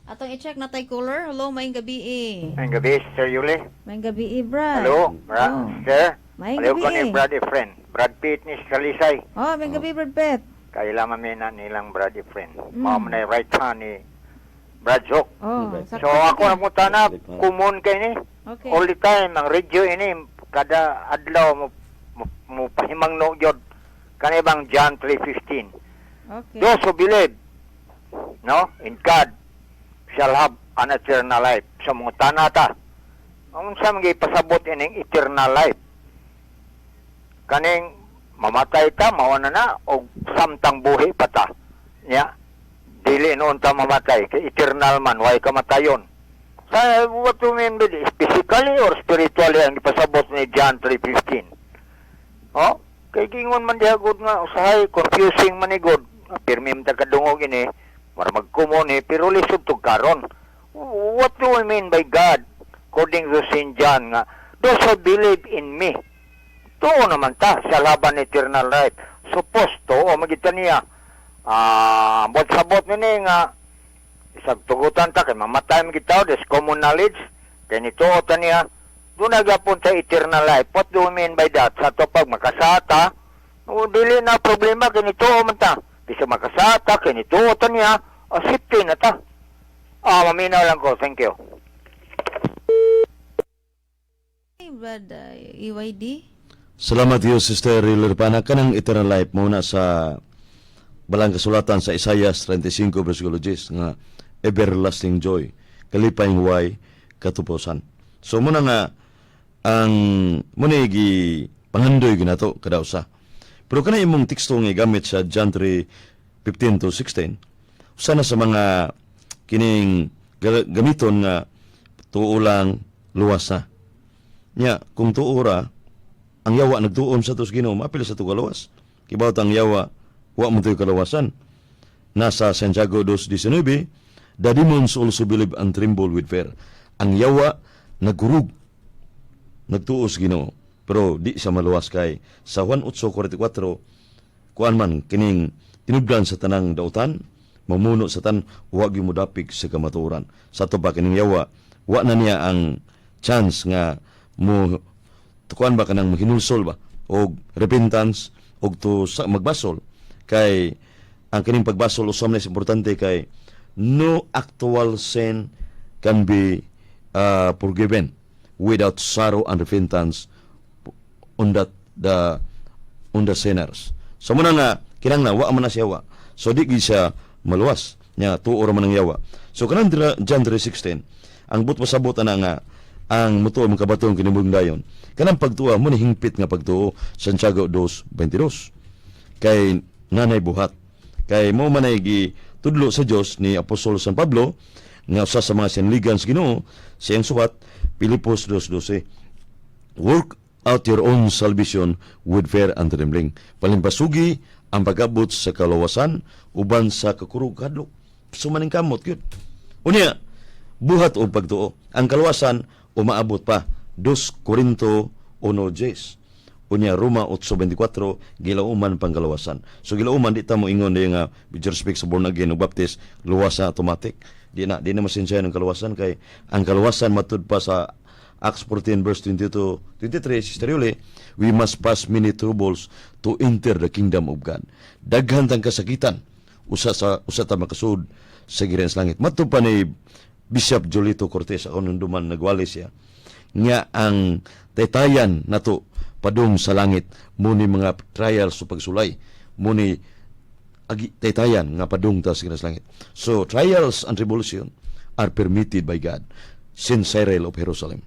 Atong i-check na tay caller. Hello, maayong gabi eh. Maayong gabi, Sir Yuli. Maayong gabi eh, Brad. Hello, Bra Oh. Sir. Maayong Hello gabi ko ni eh. Brad Efren. Brad Pitt ni Kalisay. Oh, maayong gabi, Brad Pitt. Kailangan mi na nilang Brad Efren. Mao man na right hand ni Brad Zook. Oh, So sakto ako ka. na mo na common kay ni. All the time ang radio ini kada adlaw mo pahimangno gyud kani bang John 3:15. Those who believe, no, in God shall have an eternal life. Sa mga tanata. Ang unsa man pasabot ining eternal life? Kaning mamatay ta, mao na na og samtang buhi pa ta. Nya, dili noon ta mamatay kay eternal man, way kamatayon. Sa what do you mean by this? Physically or spiritually ang ipasabot ni John 3:15? Oh, kay gingon man diha gud nga usahay confusing man ni gud. Pirmi man ta kadungog ini, mara magkumon eh, pero lisod tug karon. What do we mean by God? According to St. John nga, those who believe in me. Tuo naman ta sa laban eternal life. Suppose to o magita niya. Ah, bot sabot nini nga isag tugutan ta kay mamatay man gid tao, this common knowledge kay nituo ta niya doon na gyapon sa eternal life. What do we mean by that? Sa to pag makasata, o dili na problema kay nituo man ta. Bisa makasata kay nituo ta niya, o safety na ta. Ah, maminaw lang ko. Thank you. Hey, Brad EYD. Salamat iyo, Sister Lirpana. Kanang eternal life mo na sa balang kasulatan sa Isaiah 35 versikulo 10 nga everlasting joy, kalipay way katupusan. So muna nga ang muna gi pangandoy ginato kada usa. Pero kana imong teksto nga gamit sa John 3:15 to 16, usa na sa mga kining gamiton nga tuo lang, luwas na. Nya, kung tuo ra, ang yawa nagtuon sa tos Ginoo, maapil sa tugaluwas. Kibaw ang yawa, wa mo to'y kalawasan. Nasa Santiago 2:19, "The demons also believe and tremble with fear." Ang yawa nagkurug, nagtuos Ginoo, pero di siya maluwas kay sa Juan 8:44, kuan man kining tinubdan sa tanang dautan, mamuno sa tan, wa gyud modapig sa kamatuoran. Sa ato pa kining yawa, wa na niya ang chance nga mo kuan ba, kanang hinulsol ba og repentance og to sa magbasol, kay ang kining pagbasol usab na is importante kay no actual sin can be forgiven without sorrow and repentance on the sinners. So muna nga kinanglan wa man na siya wa. So di gid siya maluwas nya, tuo ra man ang yawa. So kanang John 3:16 ang but pasabot ana nga ang mutuo makabaton kinibuhing dayon. Kanang pagtuo mo ni hingpit nga pagtuo, Santiago 2:22. Kay nanay buhat. Kay mo manay gi tudlo sa Dios ni Apostol San Pablo nga usa sa mga sinligan sa Ginoo, siyang suwat Filipos 2:12, "Work out your own salvation with fear and trembling." Palimpasugi ang pag-abot sa kalawasan uban sa kakurog kadlok. Sumaning kamot gyud. Unya, buhat og pagtuo. Ang kaluwasan umaabot pa. 2 Corinto 1:10. Unya Roma 8:24, gilauman pangkaluwasan. So gilauman, di ta mo ingon di nga with respect sa born again o baptist, luwas na automatic. Di na masensya ng kaluwasan kay ang kaluwasan matud pa sa Acts 14 verse 22 23, Sister Yuli, we must pass many troubles to enter the kingdom of God. Daghan tang kasakitan usa sa usa ta makasud sa gingharian sa langit. Matud pa ni Bishop Jolito Cortez, ako nung duman nagwali siya nga ang taytayan nato padung sa langit muni mga trials o pagsulay, muni agi taytayan nga padung ta sa gingharian sa langit. So trials and tribulation are permitted by God. Saint Cyril of Jerusalem.